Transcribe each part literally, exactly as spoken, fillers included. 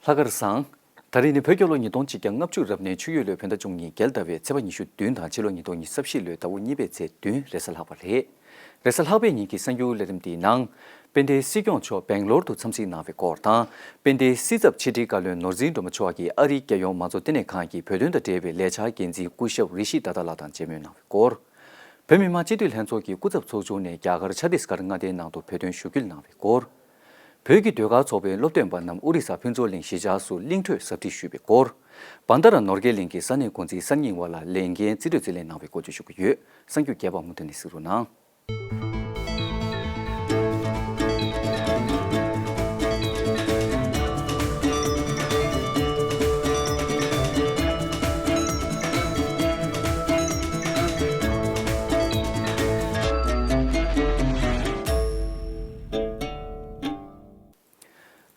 ལྷག་དཀར་བཟང་། ད་རེས་ནི་བོད་རྒྱལ་ལོ་ཉིས་སྟོང་གཅིག་བརྒྱ་ལྔ་བཅུ་རབ་གནས་ཆུ་ཡོས་ལོའི་བོད་ཟླ་བཅུ་གཉིས་རྒྱལ་ཟླ་བའི་ཚེས་པ་ཉི་ཤུ་བདུན་དང་ཕྱི་ལོ་ཉིས་སྟོང་ཉི་ཤུ་རྩ་བཞི་ལོའི་ཟླ་བ་གཉིས་པའི་ཚེས་བདུན་རེས་གཟའ་ལྷག་པ་རེད། རེས་གཟའ་ལྷག་པའི་ཉིན་གྱི་གསར་འགྱུར་ལས་རིམ་འདིའི་ནང་། དཔལ་ལྡན་སྲིད་སྐྱོང་མཆོག་སྦེང་ལོར་དུ་འཚམས་གཟིགས་གནང་བའི་སྐོར་དང་། དཔལ་ལྡན་སྲིད་ཚབ་ཕྱི་དྲིལ་བཀའ་བློན་ནོར་འཛིན་སྒྲོལ་མ་མཆོག་གིས་ཨ་རིའི་རྒྱལ་ཡོངས་མང་གཙོ་ལྟེ་གནས་ཁང་གི་བོད་དོན་དང་འབྲེལ་བའི་ལས་འཆར་འགན་འཛིན་སྐུ་ཞབས་རི་ཤི་ད་ད་ལགས་དང་མཇལ་མོལ་གནང་བའི་སྐོར། བོད་མི་མང་སྤྱི་འཐུས་ལྷན་ཚོགས་ཀྱི་སྐུ་ཚབ་ཚོགས་ཆུང་ནས་རྒྱ་གར་ཆ་ཏིས་གར་མངའ་སྡེའི་ནང་དུ་བོད་དོན་ཞུ་སྐུལ་གནང་བའི་སྐོར། བོད་ཀྱི་ཟློས་གར་ཚོགས་པའི་སློབ་སྟོན་པ་རྣམས་ཨོ་རི་ས་ཕུན་ཚོགས་གླིང་གཞིས་ཆགས་སུ་གླིང་ཁྲོད་ཟབ་ཁྲིད་ཞུས་པའི་སྐོར། བན་ད་ར་ནོར་རྒྱས་གླིང་གི་ས་གནས་འགོ་འཛིན་གསར་རྙིང་བ་ལ་ལས་འགན་རྩིས་སྤྲོད་རྩིས་ལེན་གནང་བའི་སྐོར་བཅས་ཞུ་གི་ཡོད། གསར་འགྱུར་རྒྱས་པ་མུ་མཐུད་ནས་གཟིགས་རོགས་གནང་།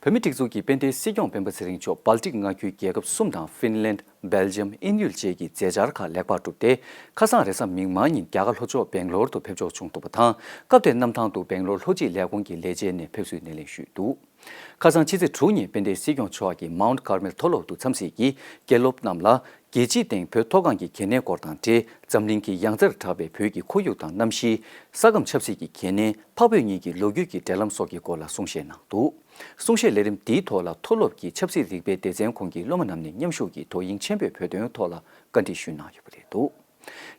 བོད་མིའི་སྒྲིག་འཛུགས་ཀྱི་དཔལ་ལྡན་སྲིད་སྐྱོང་སྤེན་པ་ཚེ་རིང་མཆོག་སྦལ་ཏིག་མངའ་ཁུལ་རྒྱལ་ཁབ་གསུམ་དང་ཧྥིན་ལན། སྦེལ་ཇམ། དབྱིན་ཡུལ་བཅས་ཀྱི་མཛད་འཆར་ཁག་ལེགས་པར་གྲུབ་སྟེ། ཁ་སང་རེས་གཟའ་མིག་དམར་ཉིན་རྒྱ་གར་ལྷོ་ཕྱོགས་སྦེང་ལོར་དུ་ཕེབས་འབྱོར་བྱུང་འདུག་པ་དང་། སྐབས་དེར་གནམ་ཐང་དུ་སྦེང་ལོར་ལྷོ་སྤྱི་ལས་ཁུངས་ཀྱི་ལས་བྱེད་ནས་ཕེབས་བསུའི་སྣེ་ལེན་ཞུས་འདུག་ཁ་སང་ཕྱི་ཚེས་དྲུག་ཉིན་དཔལ་ལྡན་སྲིད་སྐྱོང་མཆོག་གིས་མའུན་ཀར་མེལ་མཐོ་སློབ་ཏུ་འཚམས་གཟིགས་ཀྱིས་དགེ་སློབ་རྣམས་ལ། རྒྱལ་སྤྱིའི་སྟེང་བོད་མཐོ་སྒང་གི་གལ་གནད་སྐོར་དང་འབྲེལ། འཛམ་གླིང་གི་ཡང་རྩེར་གྲགས་པའི་བོད་ཀྱི་ཁོར་ཡུག་དང་གནམ་གཤིས། ས་ཁམས་ཆབ་སྲིད་ཀྱི་གལ་གནད། འཕགས་བོད་གཉིས་ཀྱི་ལོ་རྒྱུས་ཀྱི་འབྲེལ་ལམ་སོགས་ཀྱི་སྐོར་ལ་གསུང་བཤད་གནང་འདུག་གསུང་བཤད་ལས་རིམ་འདིའི་ཐོག་ལ་མཐོ་སློབ་ཀྱི་ཆབ་སྲིད་རིག་པའི་སྡེ་ཚན་ཁོངས་ཀྱི་སློབ་མ་རྣམས་ནས་མཉམ་ཞུགས་ཀྱིས་དོ་དབྱིངས་ཆེན་པོས་བོད་དོན་ཐོག་ལ་བཀའ་འདྲི་ཞུས་གནང་ཡོད་པ་རེད་འདུག་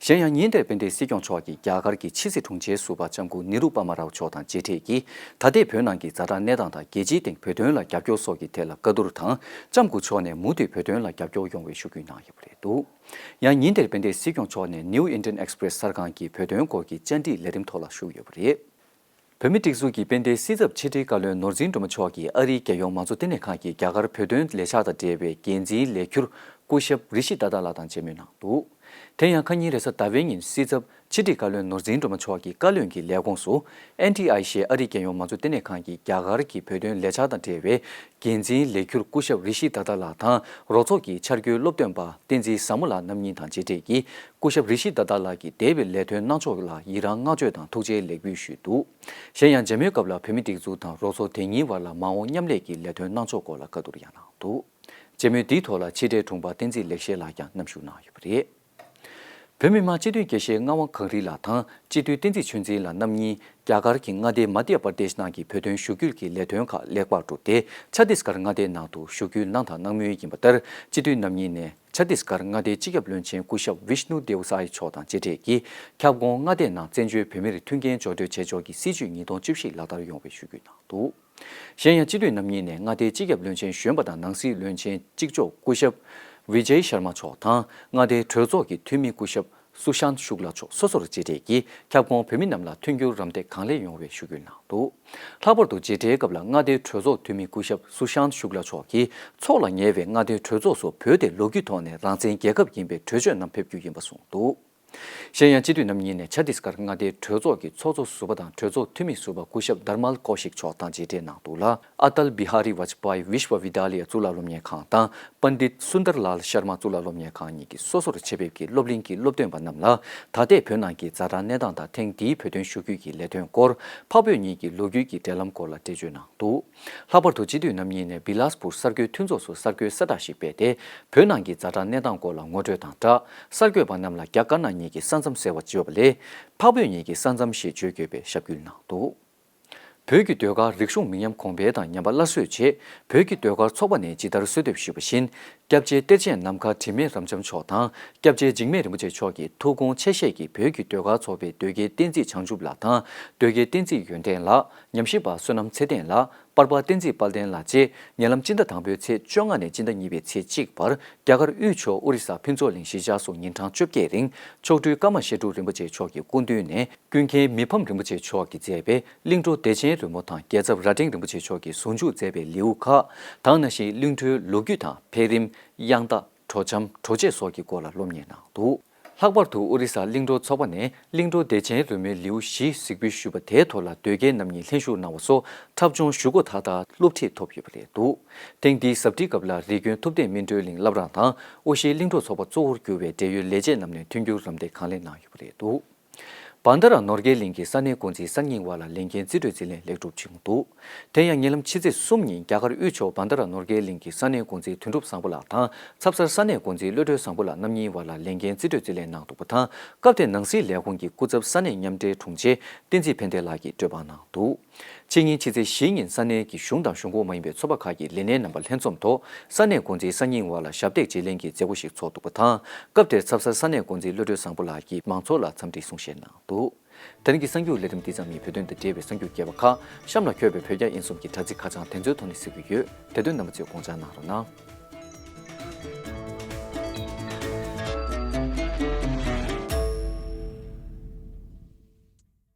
གཞན་ཡང་ཉིན་དེར་དཔལ་ལྡན་སྲིད་སྐྱོང་མཆོག་གིས་རྒྱ་གར་གྱི་ཕྱི་སྲིད་དྲུང་ཆེ་ཟུར་པ་ལྕམ་སྐུ་ནི་རུ་པ་མ་རའོ་མཆོག་དང་མཇལ་འཕྲད་ཀྱིས། ད་ལྟའི་བོད་ནང་གི་ཛ་དྲག་གནས་སྟངས་དང་རྒྱལ་སྤྱིའི་སྟེང་བོད་དོན་ལ་རྒྱབ་སྐྱོར་སོགས་ཀྱི་ཐད་ལ་བཀའ་བསྡུར་དང་། ལྕམ་སྐུ་མཆོག་ནས་མུ་མཐུད་བོད་དོན་ལ་རྒྱབ་སྐྱོར་ཡོང་བའི་ཞུ་སྐུལ་གནང་ཡོད་པ་རེད་འདུག་ཡང་ཉིན་དེར་དཔལ་ལྡན་སྲིད་སྐྱོང་མཆོག་ནས་New Indian Express གསར་ཁང་གི་བོད་དོན་སྐོར་གྱི་བཅར་འདྲིའི་ལས་རིམ་ཐོག་ལ་ཞུགས་ཡོད་པ་རེད། བོད་མིའི་སྒྲིག་འཛུགས་ཀྱི་དཔལ་ལྡན་སྲིད་ཚབ་ཕྱི་དྲིལ་བཀའ་བློན་ནོར་འཛིན་སྒྲོལ་མ་མཆོག་གིས་ཨ་རིའི་རྒྱལ་ཡོངས་མང་གཙོ་ལྟེ་གནས་ཁང་གི་རྒྱ་གར་བོད་དོན་ལས་འཆར་དང་འབྲེལ་བའི་འགན་འཛིན་ལས་འཁྱུར་སྐུ་ཞབས་རི་ཤི་ད་ད་ལགས་དང་མཇལ་མོལ་གནང་འདུག་དེ་ཡང་ཁ་ཉིན་རེས་གཟའ་ཟླ་བའི་ཉིན་སྲིད་ཚབ་ཕྱི་དྲིལ་བཀའ་བློན་ནོར་འཛིན་སྒྲོལ་མ་མཆོག་གིས་བཀའ་བློན་གྱི་ལས་ཁུངས་སུ་ཨེན་ཊི་ཨའི་ཤེ་ཨ་རིའི་རྒྱལ་ཡོངས་མང་གཙོ་ལྟེ་གནས་ཁང་གི་རྒྱ་གར་གྱི་བོད་དོན་ལས་འཆར་དང་འབྲེལ་བའི་འགན་འཛིན་ལས་འཁྱུར་སྐུ་ཞབས་རི་ཤི་ད་ད་ལགས་དང་རོགས་ཚོགས་ཀྱི་འཆར་འགོད་སློབ་སྟོན་པ་བསྟན་འཛིན་བཟང་མོ་ལགས་རྣམ་གཉིས་དང་མཇལ་འཕྲད་ཀྱིས། སྐུ་ཞབས་རི་ཤི་ད་ད་ལགས་ཀྱིས་འདས་པའི་ལས་དོན་གནང་ཕྱོགས་ལ་ཡི་རང་བསྔགས་བརྗོད་དང་ཐུགས་རྗེ་ལེགས་འབུལ་ཞུས་འདུག་གཞན་ཡང་མཇལ་མོལ་སྐབས་ལ་བོད་མིའི་སྒྲིག་འཛུགས་དང་རོགས་ཚོགས་དེ་གཉིས་བར་ལ་མ་འོངས་མཉམ་ལས་ཀྱི་ལས་དོན་གནང་ཕྱོགས་སྐོར་ལ་བཀའ་བསྡུར་ཡང་གནང་འདུག་མཇལ་མོལ་འདིའི་ཐོག་ལ་ཕྱི་དྲིལ་དྲུང་པ་བསྟན་འཛིན་ལེགས་བཤད་ལགས་ཀྱང་མཉམ་ཞུགས་གནང་ཡོད་པ་རེད། བོད་མི་མང་སྤྱི་འཐུས་དགེ་བཤེས་ངག་དབང་གངས་རི་ལགས་དང་སྤྱི་འཐུས་བསྟན་འཛིན་ཆོས་འཛིན་ལགས་རྣམ་གཉིས་རྒྱ་གར་གྱི་མངའ་སྡེ་མ་དྷྱ་པར་དེཤ་ནང་གི་བོད་དོན་ཞུ་སྐུལ་གྱི་ལས་དོན་ཁག་ལེགས་པར་གྲུབ་སྟེ། ཆ་ཏིས་གར་མངའ་སྡེའི་ནང་དུ་ཞུ་སྐུལ་གནང་དང་གནང་མུས་ཡིན་པ་ལྟར། སྤྱི་འཐུས་རྣམ་གཉིས་ནས་ཆ་ཏིས་གར་མངའ་སྡེའི་སྤྱི་ཁྱབ་བློན་ཆེན་སྐུ་ཞབས་བིཤ་ནུ་དེའུ་སའི་མཆོག་དང་མཇལ་འཕྲད་ཀྱིས། ཁྱབ་ཁོངས་མངའ་སྡེའི་ནང་བཙན་བྱོལ་བོད་མིར་མཐུན་རྐྱེན་སྦྱོར་སྤྲོད་བྱེད་ཕྱོགས་ཀྱི་སྲིད་བྱུས་ཉིས་སྟོང་བཅུ་བཞི་ལག་བསྟར་ཡོང་བའི་ཞུ་སྐུལ་གནང་འདུག་གཞན་ཡང་སྤྱི་འཐུས་རྣམ་གཉིས་ནས་མངའ་སྡེའི་སྤྱི་ཁྱབ་བློན་ཆེན་གཞོན་པ་དང་ནང་སྲིད་བློན་ཆེན་གཅིག་ལྕོགས་སྐུ་ཞབས་ཝི་ཇེ་ཤར་མ་མཆོག་དང་། མངའ་སྡེའི་གྲོས་ཚོགས་ཀྱི་འཐུས་མི་སྐུ་ཞབས་སུ་ཤཱན་ཤུག་ལ་མཆོག་སོ་སོར་མཇལ་འཕྲད་ཀྱིས། ཁྱབ་ཁོངས་བོད་མི་རྣམས་ལ་མཐུན་འགྱུར་རམ་འདེགས་གང་ལེགས་ཡོང་བའི་ཞུ་སྐུལ་གནང་འདུག་ལྷག་པར་དུ་མཇལ་འཕྲད་སྐབས་ལ་མངའ་སྡེའི་གྲོས་ཚོགས་འཐུས་མི་སྐུ་ཞབས་སུ་ཤཱན་ཤུག་ལ་མཆོག་གིས། འཚོགས་ལ་ཉེ་བའི་མངའ་སྡེའི་གྲོས་ཚོགས་སུ་བོད་དེ་ལོ་རྒྱུས་ཐོག་ནས་རང་བཙན་རྒྱལ་ཁབ་ཡིན་པའི་གྲོས་ཆོད་རྣམས་ཕེབས་རྒྱུ་ཡིན་པ་གསུངས་འདུག་གཞན་ཡང་སྤྱི་འཐུས་རྣམ་གཉིས་ནས་ཆ་ཏིས་གར་མངའ་སྡེའི་གྲོས་ཚོགས་ཀྱི་ཚོགས་གཙོ་ཟུར་པ་དང་གྲོས་ཚོགས་འཐུས་མི་ཟུར་པ་སྐུ་ཞབས་དྷར་མལ་ཀོ་ཤིག་མཆོག་དང་མཇལ་འཕྲད་གནང་འདུག་ལ། ཨ་ཏལ་བི་ཧ་རི་ཝཱཇ་པཱ་ཡི་བིཤ་ཝ་བི་དཱ་ལི་ཡ་གཙུག་ལག་སློབ་གཉེར་ཁང་དང་། པཎྜི་ཏ་སུན་དར་ལཱལ་ཤར་མ་གཙུག་ལག་སློབ་གཉེར་ཁང་གཉིས་ཀྱི་སོ་སོར་ཆེད་ཕེབས་ཀྱིས་སློབ་གླིང་གི་སློབ་སྟོན་པ་རྣམས་ལ། ད་ལྟའི་བོད་ནང་གི་ཛ་དྲག་གནས་སྟངས་དང་ཐེངས་འདིའི་བོད་དོན་ཞུ་སྐུལ་གྱི་ལས་དོན་སྐོར། འཕགས་བོད་གཉིས་ཀྱི་ལོ་རྒྱུས་ཀྱི་འབྲེལ་ལམ་སྐོར་ལ་འགྲེལ་བརྗོད་གནང་འདུག་ལྷག་པར་དུ་སྤྱི་འཐུས་རྣམ་གཉིས་ནས་བི་ལཱས་པུར་གསར་འགོད་མཐུན་ཚོགས་སུ་གསར་འགོད་གསལ་བསྒྲགས་ཤིག་སྤེལ་ཏེ། བོད་ནང་གི་ཛ་དྲག་གནས་སྟངས་སྐོར་ལ་ངོ་སྤྲོད་དང་སྦྲགས། གསར་འགོད་པ་རྣམས་ལ་རྒྱ་དཀར་ནག་གཉིས་ཀྱི་ས་མཚམས་ཟེར་བ་བརྗོད་པ་ལས། འཕགས་བོད་གཉིས་ཀྱི་ས་མཚམས་ཞེས་བརྗོད་དགོས་པའི་ཞབས་སྐུལ་གནང་འདུག་བོད་ཀྱི་ཟློས་གར་རིག་གཞུང་མི་ཉམས་གོང་འཕེལ་དང་ཉམས་པ་སླར་གསོའི་ཆེད། བོད་ཀྱི་ཟློས་གར་ཚོགས་པ་ནས་ཇི་ལྟར་གསོལ་འདེབས་ཞུས་པ་བཞིན། སྐྱབས་རྗེ་གཏེར་ཆེན་ནམ་མཁའ་དྲི་མེད་རབ་འབྱམས་མཆོག་དང་། སྐྱབས་རྗེ་འཇིགས་མེད་རིན་པོ་ཆེ་མཆོག་གི་ཐུགས་དགོངས་ཆེ་བཞེས་ཀྱིས་བོད་ཀྱི་ཟློས་གར་ཚོགས་པའི་ཟློས་དགེ་བསྟན་འཛིན་བྱང་ཆུབ་ལགས་དང་། ཟློས་དགེ་བསྟན་འཛིན་ཡོན་ཏན་ལགས། ཉམས་ཞིབ་པ་བསོད་ནམས་ཚེ་བརྟན་ལགས། པར་པ་བསྟན་འཛིན་དཔལ་ལྡན་ལགས་བཅས། ཉེ་ལམ་སྤྱི་ཟླ་དང་པོའི་ཚེས་བཅོ་ལྔ་ནས་སྤྱི་ཟླ་གཉིས་པའི་ཚེས་གཅིག་བར། རྒྱ་གར་དབུས་ཕྱོགས་ཨོ་རི་ས་ཕུན་ཚོགས་གླིང་གཞིས་ཆགས་སུ་ཉིན་གྲངས་བཅོ་བརྒྱད་རིང་། མཆོག་སྤྲུལ་ཀརྨ་བཤད་སྒྲུབ་རིན་པོ་ཆེ་མཆོག་གི་སྐུ་མདུན་ནས། ཀུན་མཁྱེན་མི་ཕམ་རིན་པོ་ཆེ་མཆོག་གིས་མཛད་པའི་གླིང་བྲོ་བདེ་ཆེན་རོལ་མོ་དང་། རྒྱལ་ཚབ་རྭ་སྒྲེང་རིན་པོ་ཆེ་མཆོག་གིས་ཟུང་འཇུག་མཛད་པའི་ལེའུ་ཁག་དང་། ནང་བཞིན་གླིང་བྲོའི་ལོ་རྒྱུས་དང་འཕེལ་རིམ། དབྱངས་རྟ། བྲོ་འཆམ། བྲོ་ཆས་སོགས་ཀྱི་སྐོར་ལ་སློབ་གཉེར་གནང་འདུག་ལྷག་པར་དུ་ཨོ་རི་ས་གླིང་བྲོ་ཚོགས་པ་ནས་གླིང་བྲོ་བདེ་ཆེན་རོལ་མོའི་ལེའུ་བཞི་གཟིགས་འབུལ་ཞུས་པ་དེའི་ཐོག་ལ་ཟློས་དགེ་རྣམ་གཉིས་ལྷན་ཞུགས་གནང་བ་སོགས་འཁྲབ་སྦྱོང་ཞུ་སྒོ་མཐའ་དག་སློབ་ཁྲིད་ཐོབ་ཡོད་པ་རེད་འདུག་ཐེངས་འདིའི་གཟབ་སྒྲིག་སྐབས་ལ་རི་དགོན་ཐུབ་བསྟན་སྨིན་གྲོལ་གླིང་བླ་བྲང་དང་ཨོ་ཤེལ་གླིང་བྲོ་ཚོགས་པ་གཙོ་བོར་གྱུར་བའི་འབྲེལ་ཡོད་ལས་བྱེད་རྣམས་ནས་མཐུན་འགྱུར་རམ་འདེགས་གང་ལེགས་གནང་ཡོད་པ་རེད་འདུག་བན་ད་ར་ནོར་གྱལ་གླིང་གི་ས་གནས་འགོ་འཛིན་གསར་རྙིང་བར་ལ་ལས་འགན་རྩིས་སྤྲོད་རྩིས་ལེན་ལེགས་གྲུབ་བྱུང་འདུག་དེ་ཡང་ཉེ་ལམ་ཕྱི་ཚེས་གསུམ་ཉིན་རྒྱ་གར་དབུས་ཕྱོགས་བན་ད་ར་ནོར་གྱལ་གླིང་གི་ས་གནས་འགོ་འཛིན་དོན་གྲུབ་བཟང་པོ་ལགས་དང་ཚབ་སར་ས་གནས་འགོ་འཛིན་བློ་གྲོས་བཟང་པོ་ལགས་རྣམ་གཉིས་བར་ལ་ལས་འགན་རྩིས་སྤྲོད་རྩིས་ལེན་གནང་འདུག་པ་དང་། སྐབས་དེར་ནང་སྲིད་ལས་ཁུངས་ཀྱི་སྐུ་ཚབ་ས་གནས་མཉམ་འབྲེལ་དྲུང་ཆེ་བསྟན་འཛིན་ཕན་བདེ་ལགས་ཀྱིས་སྤྲོད་པ་གནང་འདུག་ཕྱི་ཉིན་ཕྱི་ཚེས་བཞི་ཉིན་ས་གནས་ཀྱི་གཞུང་དང་གཞུང་ཁོངས་མ་ཡིན་པའི་ཚོགས་པ་ཁག་གི་ལས་སྣེ་རྣམ་པ་ལྷན་འཛོམས་ཐོག་ས་གནས་འགོ་འཛིན་གསར་རྙིང་བར་ལ་ཞབས་སྟེགས་བརྗེ་ལེན་གྱི་མཛད་སྒོ་ཞིག་ཚོགས་འདུག་པ་དང་། སྐབས་དེར་ཚབ་སར་ས་གནས་འགོ་འཛིན་བློ་གྲོས་བཟང་པོ་ལགས་ཀྱིས་མང་ཚོགས་ལ་འཚམས་འདྲིའི་གསུང་བཤད་གནང་འདུག་དེ་རིང་གི་གསར་འགྱུར་ལས་རིམ་འདི་ཙམ་ཡིན། བོད་དོན་དང་འབྲེལ་བའི་གསར་འགྱུར་རྒྱས་པ་ཁག་གཤམ་ལ་འཁོད་པའི་བོད་རྒྱ་དབྱིན་གསུམ་གྱི་དྲ་ཚིགས་ཁ་བྱང་དེ་ཚོའི་ཐོག་ནས་གཟིགས་རྒྱུ་ཡོད། དེ་དོན་རྣམ་པ་ཚོས་དགོངས་འཇགས་གནང་རོགས་གནང་།